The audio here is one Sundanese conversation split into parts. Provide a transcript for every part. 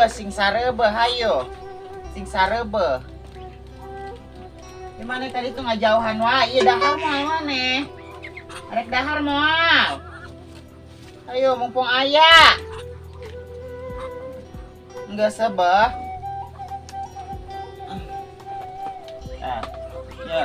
Sing sarebe hayo. Sing sarebe. Gimana tadi tuh ngajauhan wae, ieu dahar moal maneh. Arek dahar moal. Ayo mumpung aya. Enggak sebeh. Ah, ya.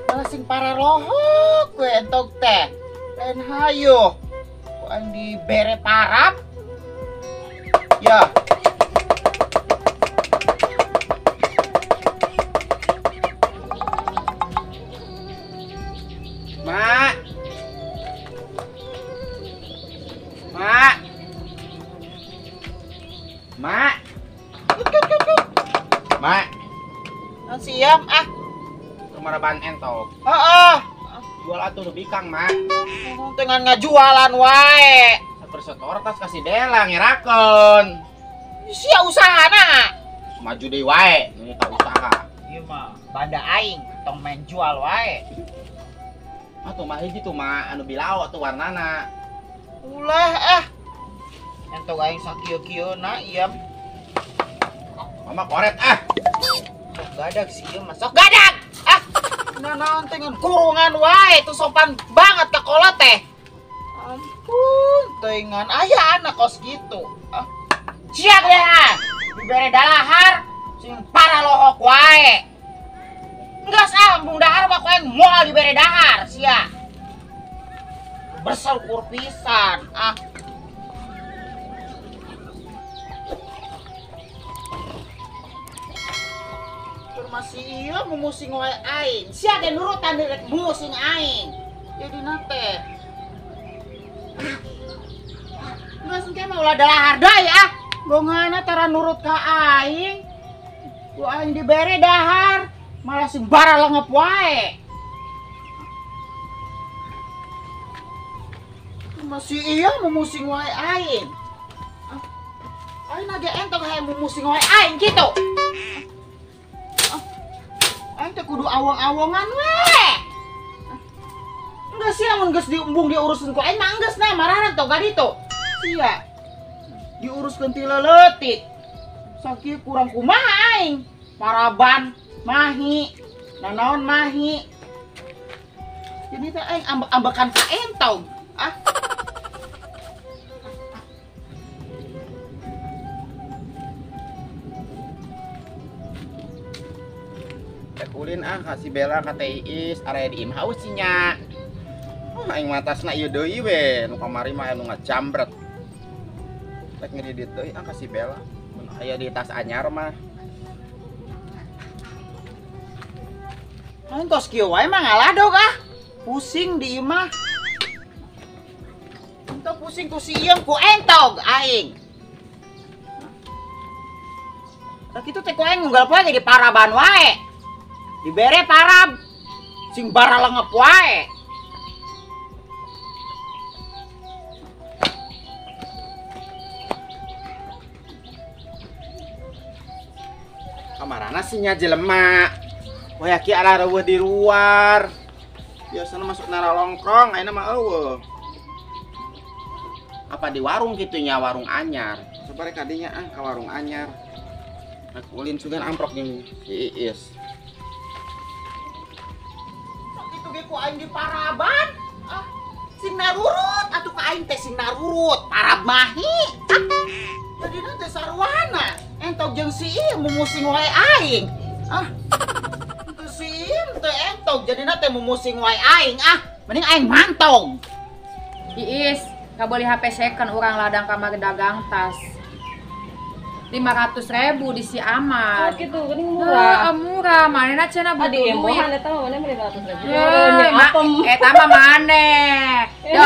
Malah sing pararohok we entok teh. Lain hayo. Ku aing dibere parap. Ya. Mak. Mak. Mak. Mak. Non siam ah. Kemaraban entok. Heeh. Jual atuh nu bikang, Mak. Dengan ngajualan wae. Saper tas kasih Dela ngerakeun. Sia usahana. Maju deui wae, nu tak usaha. Ieu mah banda aing tong main jual wae. Atuh mah hiji tuh mah anu bilao tuh warnana. Ulah ah. Entog aing sakieu-kieuna ieu. Mama koret ah. Sok gadag sih ieu mah, sok gadag. Ah. Nah naon teh ngan kurungan wae tuh sopan banget ka kolot teh. Ampun, teuingan aya anak kos gitu. Ah. Sia geus dibere dalahar sing paralohok wae. Enggeus ah, embung dahar mah ku aing moal dibere dahar sia. Bersyukur pisan ah. Masih iya mumusing wae aing. Sia ge nurutan direk musing aing. Jadi nate. Geus engke mah ulah dalahar deui ah. Bongana tara nurut ka aing. Ku aing dibere dahar, malah sing baralengep wae. Masih iya mumusing wae aing. Aing ge entong hayang mumusing wae aing kitu. Aing teh kudu awong-awongan we. Enggeus sia mun geus diembung diurusin ku aing mah enggeus nah mararan tong ka ditu. Sia. Diuruskeun ti leutik. Sakieu kurang kumaha aing. Paraban mahi, nanaon mahi. Jadi teh aing ambek-ambekan ka entong. Ah. Ulin ah kasih Bella ka Teh Iis area di imah nya. Oh, aing matasna ieu deui we nu kamari mah anu ngajambret. Rek ngedidit deui ah kasih Bella. Mun aya di tas anyar mah. Aing tos kieu wae mah ngaladog ah. Pusing di imah. Entong pusing ku si Iyem ku entog aing. Tah kitu teh ku aing unggal poe ge di paraban wae. Dibere parab sing baralengep wae. Kamarana sih nya jelema. Wah ki ala reueuh di luar. Biasana masuk naralongkrong ayeuna mah eueuh. Apa di warung kitu nya, warung anyar. Coba rek kadinya ah ka warung anyar. Rek ulin sugan amprok jeung si Iis. Ku aing di paraban Ah, sing narurut atuh ka aing teh sing narurut, parab mahi. Ah, jadina teh sarwana. Entog jeung si ieu mumusing wae aing. Ah. Teu si ieu teh entog jadina teh mumusing wae aing ah. Mending aing mantog. Iis, kabeli HP second urang ladang kamar dagang tas. 500.000 di si Ahmad. Oh gitu, geuning murah. Heeh, murah. Manehna cenah butuh duit. Di eta mah maneh 500.000. Eta mah maneh. Yo.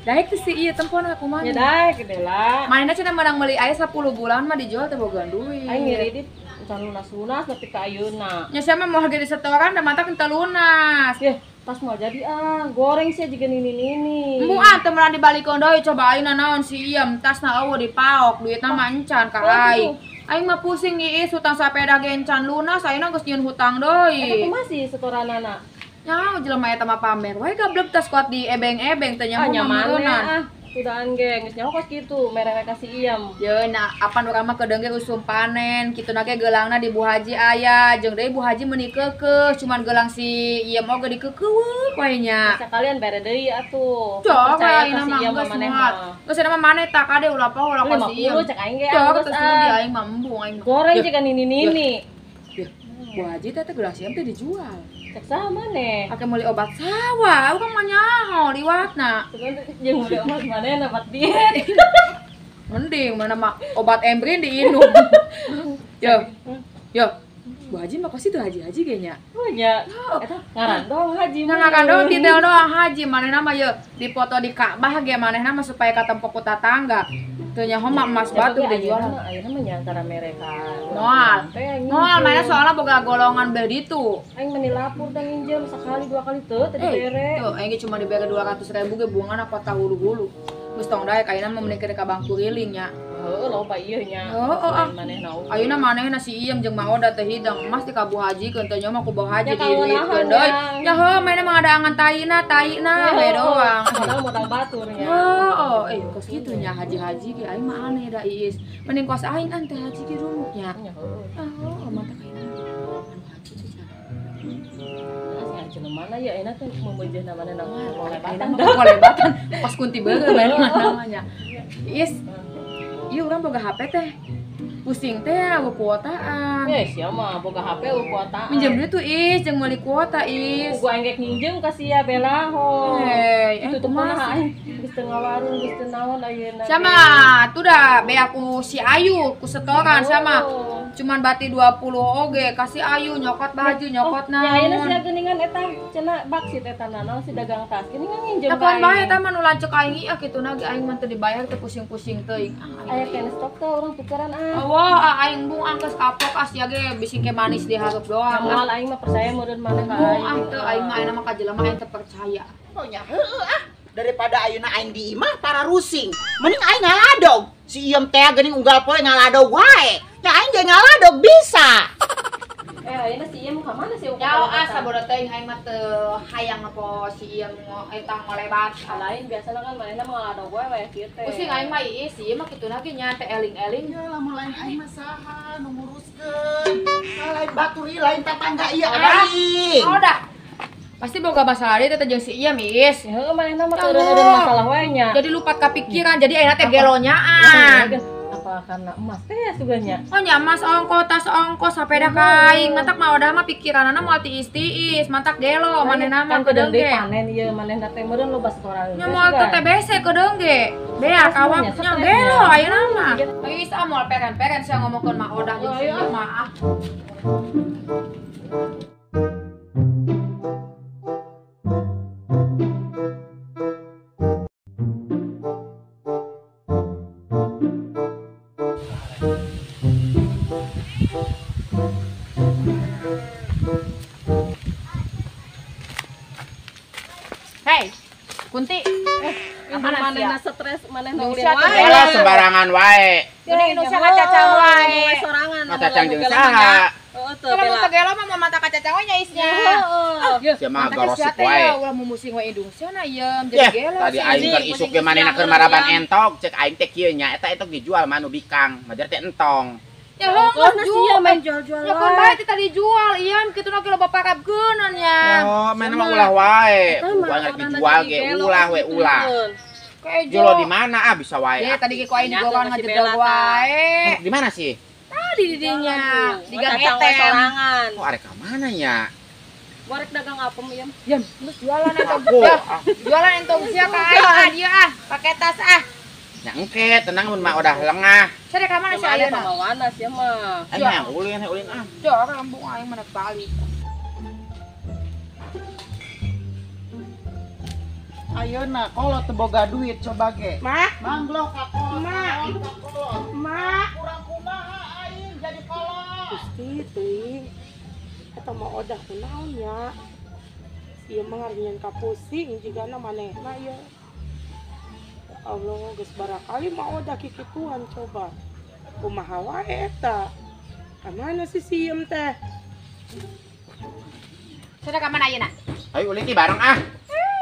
Daek teh si ieu tempon aku mah. Ya daek gede lah. Manehna cenah meunang meuli aya 10 bulan mah dijual teh boga duit. Aing ngiridit can lunas-lunas nepi ka ayeuna. Nya sia mah moal ge disetoran da mata teu lunas. Yeh, tas moal jadi ah, goreng sih jiga nini-nini. Embung ah teu meunang dibalikeun deui coba ayeuna naon si ieu tasna eueuh dipaok duitna mah encan ka aing. Aing mah pusing iis hutang sapeda ge encan lunas ayeuna geus nyieun hutang deui. Eta kumaha sih setoranana? Nyaho jelema eta mah pamer wae gablek tas kuat di ebeng-ebeng teh nyaho mah meureunnan. Ah, tudaan ge geus nyaho kos kitu mere we ka si Iem. Ye nah apan urang mah kedeung ge usum panen kitu na ge geulangna di Bu Haji aya jeung deui Bu Haji meuni keukeuh cuman geulang si Iem oge dikeukeuweuk wae nya. Sakalian bere deui atuh. Percaya ka si Iem mah maneh mah. Geus eta mah maneh tak kade ulah poho ulah kos si Iem. 50 cek aing ge geus ah. Aing mah embung aing. Goreng jeung nini-nini. Bu Haji teh geus Iem teh dijual. Cek saha maneh? Pake meuli obat sawah, urang mah nyaho liwatna. Jeung meuli obat manehna obat diet. Mending mana mah obat embrin diinum. Yo. Yo. Bu Haji mah pasti tuh haji-haji ge nya. Oh nya. Eta ngaran doang haji. Nah, ngaran doang detail doang haji manehna mah ye dipoto di Ka'bah ge manehna mah supaya katempo ku tatangga. Teu nyaho mah emas batu dijual. Ayeuna mah nya antara mereka. Moal. Moal manehna soalna boga golongan bel ditu. Aing meni lapur da nginjem sekali dua kali teu teu dibere. Tuh, aing ge cuma dibere 200.000 ge buangan apa hulu-hulu. Geus tong daek ayeuna mah mending ka Bang Kuriling nya. Heuh, loba ieu nya. Heeh, ah. Ayeuna manehna si Iem jeung Maoda teh hidang emas di ka Bu Haji keun teh nya mah ku Bu Haji diduitkeun deui. Nya heuh manehna mah ngadaangan taina we doang. Padahal modal batur nya. Heeh, kos kitu nya haji-haji ge aing mah aneh da Iis. Mending kos aing an teh haji ge rumuk nya. Nya heuh. Ah, mata kayak anu haji teh cenah mana ya enak teh memeujeuhna manehna kolebatan. Kolebatan pas kunti beureum namanya. Iis. Iya urang boga HP teh. Pusing teh eueuh kuotaan. Eh sia mah boga HP eueuh kuotaan. Minjem duit tuh Is jeung meuli kuota Is. Gua aing rek nginjem ka sia Bella ho. Hei, itu kumaha aing geus teu ngawarung geus teu naon ayeuna. Sama tuh dah be aku si Ayu ku setoran sama. Cuman bati 20 oge kasih Ayu nyokot baju nyokot naon. Ya ayeuna sia geuningan eta cenah baksit eta naon si dagang tas geuningan nginjem. Kapan bae eta mah nu lanceuk aing ieu kitu na ge aing mah teu dibayar teu pusing-pusing teuing. Aya kene stok teh urang tukeran ah. Wah, aing bung angkeus kapok as ya ge bising ke manis dihareup doang. Moal aing mah percaya meureun maneh ka aing. Ah teu aing mah ayeuna mah ka jelema aing teu percaya. Oh nya heueuh ah. Daripada ayeuna aing di imah para rusing. Mending aing ngaladog. Si Iem teh geuning unggal poe ngaladog wae. Nya aing ge ngaladog bisa. Ayeuna si Iem ka mana sih? Jauh ah sabodo teuing aing mah teu hayang apa si Iem eta ngolebat. Lain biasana kan manehna mah ngaladog wae wae kieu teh. Pusing aing mah ieu si Iem mah kitu na ge nya teh eling-eling. Ya lamun lain aing mah saha nu nguruskeun. Lain batur ieu lain tatangga ieu aing. Oh dah. Pasti boga masalah deui teh jeung si Iem Is. Heueuh manehna mah teu masalah wae nya. Jadi lupat kapikiran jadi ayeuna teh gelonyaan. Apa karena emas teh ya suganya? Oh nya emas ongko tas ongko sapeda ka aing matak mah udah mah pikiranana moal tiis-tiis matak gelo manehna mah kedeung ge. Panen ieu manehna teh meureun loba setoran. Nya moal teh TBC kedeung ge. Bea kawak nya gelo ayeuna mah. Geus ah moal peren-peren sia ngomongkeun mah odah jeung si ieu mah ah. Hei, Kunti. Manehna stres, manehna ulin wae. Lah sembarangan wae. Geuning nu sia kacacang wae. Sorangan. Kacacang jeung saha? Heeh teu Kalau mun tegelo mah mata kacacang we nya isnya. Heeh. Sia mah garosip wae. Ulah mumusing we indung sia na ieum jadi gelo. Tadi aing keur isuk ge manehna keur maraban entog, cek aing teh kieu nya eta entog dijual mah nu bikang, majar teh entong. Ya heuh sia main jual-jual. Ya kan bae teh tadi jual ieu kitu na loba parabkeun nya. Oh, main mah ulah wae. Ulah dijual ge ulah we ulah. Jual di mana ah bisa wae. Ya tadi ge ku aing digoran ngajedog wae. Di mana sih? Tadi di dinya, di gang etem. Oh, arek ka mana nya? Warek dagang apem ieu. Yam, geus jualan eta. Jualan entong sia ka aing ah dieu ah, pake tas ah. Nya engke tenang mun mah udah lengah. Sare ka mana si ayeuna? Pamawana sia mah. Aing ulin, ulin ah. Jor lembung aing mah balik. Ayeuna kolot teu boga duit coba ge. Mak, mangglok ka kolot. Mak, mak, kurang kumaha aing jadi kolot. Gusti teuing. Eta mah odah kunaon nya. Ieu mah ngaringan ka pusing jigana manehna ieu. Allah geus barakali mah odah kikituan coba. Kumaha wae eta? Ka mana si sieum teh? Sada ka mana ayeuna? Ayo ulin ti bareng ah.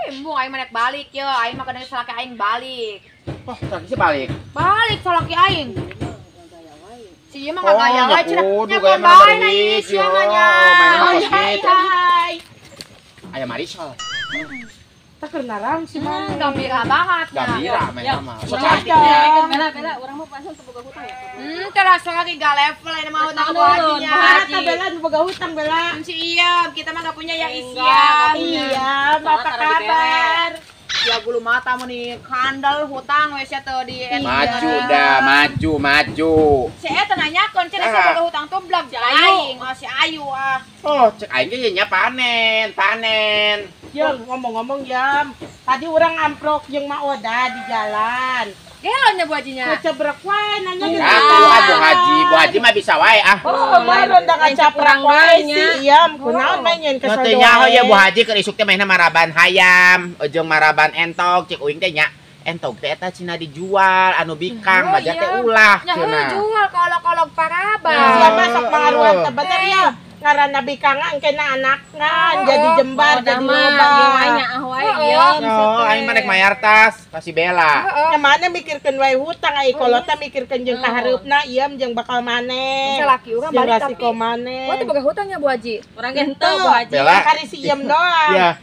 Embung aing mah nek balik ye, aing mah kadang salaki aing balik. Oh, salaki sih balik. Balik salaki aing. Si ieu mah ngagaya wae cenah. Kudu gaya mah balik sia mah nya. Hai. Aya Marisol. Tah keur naram si mana? Gambira banget. Gambira mah mah. So cantik ya. Bela bela urang mah pasal teu boga hutang ya. Telah salaki gak level ini mah hutang bu hajinya. Mana Bela nu boga hutang Bela? Si iya, kita mah gak punya ya Isya. Iya, apa kabar? Ya bulu mata meni kandel hutang we sia teu di maju dah, maju, maju. Si eta nanyakeun cenah sia boga hutang tumblak si aing, oh si Ayu ah. Oh, cek aing ge nya panen, panen. Jeung ngomong-ngomong jam, tadi urang amprok jeung Ma Oda di jalan. Gelo nya bu hajinya. Kecebrek wae nanya gitu. Ah, bu haji, bu haji mah bisa wae ah. Oh, mah ronda ngacaprek wae si Iam, kunaon mah nyeun kesel doang. Teu nyaho ya bu haji keur isuk teh mainna maraban hayam, jeung maraban entog cek uing teh nya. Entog teh eta cenah dijual anu bikang baja teh ulah cenah. Jual kolok-kolok paraban. Sia mah sok pangaruhan teh bener ya. Ngaranna bikang engkena anakna jadi jembar jadi loba. Oh, aing mah rek mayar tas ka si Bella. Nya mana mikirkeun wae hutang ai kolotna mikirkeun jeung kahareupna ieu jeung bakal maneh. Salaki urang balik tapi resiko maneh. Wah, teu boga hutangnya Bu Haji. Urang ge henteu Bu Haji. Kari si ieu doang. Ya,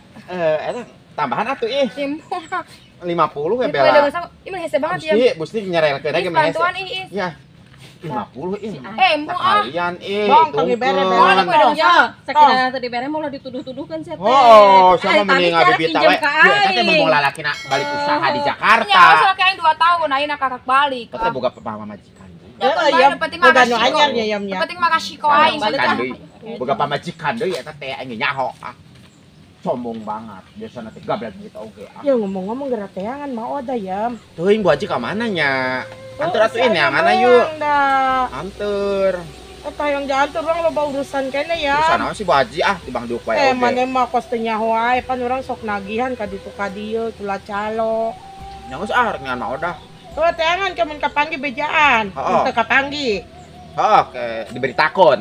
eta tambahan atuh ih. 50 ya Bella. Ieu mah hese banget ya. Gusti nyerelkeun ge mah hese. Bantuan ih. Ya. 50 ih. Kalian ih. Bong tong dibere bere. Ya, sakirana teu dibere molah dituduh-tuduhkeun sia teh. Oh, sama mending ngabibita we. Ya, teh mun lalakina balik usaha di Jakarta. Nya, salaki aing 2 tahun ayeuna kakak balik. Teh boga pamajikan. Heeh, ya penting mah nu anyar nya yam nya. Penting mah kasih aing. Boga pamajikan deui eta teh aing nyaho ah. Sombong banget. Biasana teh gablek gitu oge. Ya ngomong-ngomong geura teangan mah oda yam. Teuing Bu Haji ka mana nya? Anter atuh ini yang mana yuk? Anter. Eta yang diantar urang loba urusan kene ya. Urusan naon sih Bu Haji ah di Bang Diuk wae oge. Maneh mah kos teu nyaho wae pan urang sok nagihan ka ditu ka dieu cula calo. Nya geus ah rek ngan mah odah. Tuh teangan ke mun kapanggih bejaan. Teu kapanggih. Heeh, ke diberitakeun.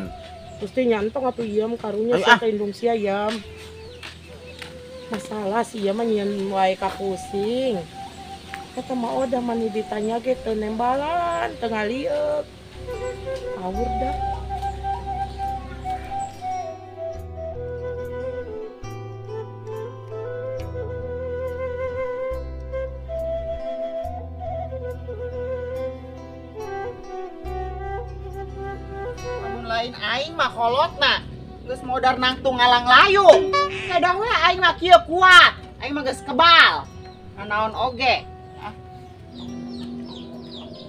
Gusti nyantong atuh ieu mah karunya sia teh indung sia yam. Masalah sih ya mah nyeun wae ka pusing. Eta mah odah mani ditanya ge teu nembalan, teu ngalieuk. Awur dah. Lamun lain aing mah kolotna geus modar nangtung ngalang layu. Kadang we aing mah kieu kuat, aing mah geus kebal. Nanaon oge.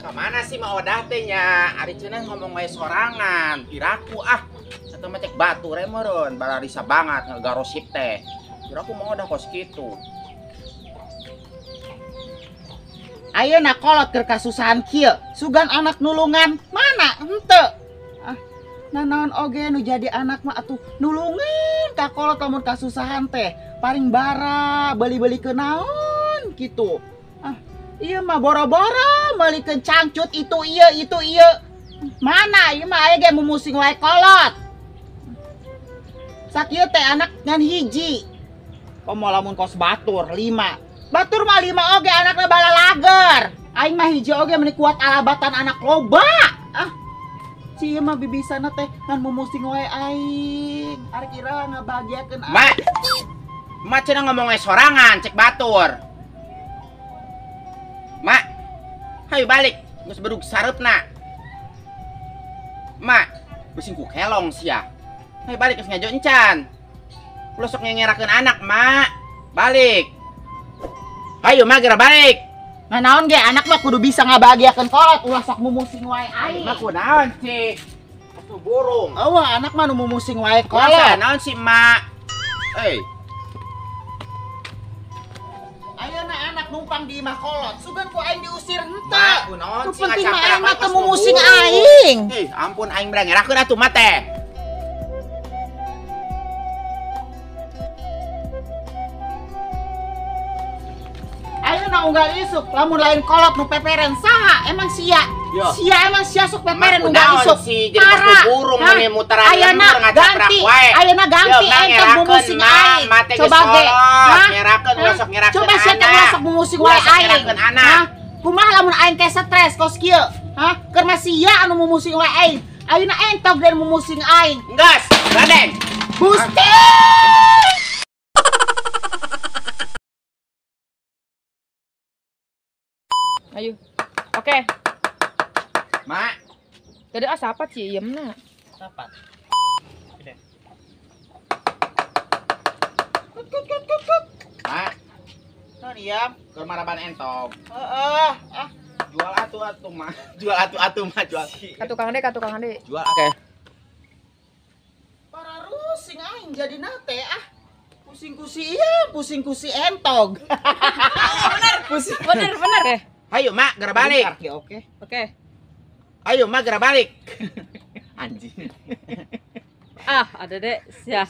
Kamana sih mah odah teh nya? Ari cenah ngomong wae sorangan, piraku ah. Satu mah cek batur we meureun, bararisa banget ngagarosip teh. Piraku mah odah kos kitu. Ayeuna kolot keur kasusahan kieu, sugan anak nulungan mana henteu. Ah, nanaon oge nu jadi anak mah atuh nulungan ka kolot lamun kasusahan teh, paling bara beuli-beulikeun naon kitu. Ah, ieu mah boro-boro meulikeun cangcut itu ieu. Mana ieu mah aya ge mumusing wae kolot. Sakieu teh anak ngan hiji. Komo lamun kos batur 5. Batur mah 5 oge anakna balalager. Aing mah hiji oge meni kuat alabatan anak loba. Ah. Si ieu mah bibisana teh ngan mumusing wae aing. Ari kira ngabahagiakeun aing. Mak. Mak cenah ngomong we sorangan cek batur. Mak. Hayu balik, geus bedug sareupna. Mak, pusing ku kelong sia. Hayu balik geus ngajo encan. Ulah sok ngengerakeun anak, Mak. Balik. Hayu Mak geura balik. Nah naon ge anak mah kudu bisa ngabahagiakeun kolot, ulah sok mumusing wae aing. Mak kunaon sih? Atuh burung. Eueuh anak mah nu mumusing wae Kolot kolot. naon sih, Mak? Eh, Ayeuna anak numpang di imah kolot, sugan ku aing diusir henteu. Mak kunaon Nu sih penting mah ngacaprak aing mah wae teu kos mumusing burung. aing. Ih, ampun aing berang ngerakeun atuh mah teh. Ayeuna unggal isuk lamun lain kolot nu peperen saha emang sia. Yo. Sia emang sia sok peperen Mak unggal kunaon isuk. sih jadi kos Tara. burung Hah? meni muteran Ayeuna lembur ngacaprak ganti, wae. ayeuna ganti Yo, Mak, aing teh ngerakeun, mumusing Mak. aing. Mate geus Coba ge. kolot. Hah? Ngerakeun ulah sok ngerakeun Coba sia teh anak. ulah sok mumusing Ulah wae sok aing. ngerakeun anak. Hah? Kumaha lamun aing teh stres kos kieu? Hah? Keur mah sia anu mumusing wae aing. Ayeuna entog dan mumusing aing. Enggas, gandeng. Gusti. Ayo. Oke. Mak, Tadi ah sapat sih iem na. Sapat. Mak, Naon iam? keur maraban entog. Heeh, ah. Jual atuh atuh, Mak. Jual atuh atuh, Mak, jual. Ka tukang deui, ka tukang deui. Jual oke. Para rusing aing jadi nate ah. Pusing ku si iya, pusing ku si entog. Bener. Pusing. Bener, bener. Oke. Hayu, Mak, geura balik. Oke, oke. Oke. Ayo, Mak, geura balik. Anjing. Ah, ada deh. Sia.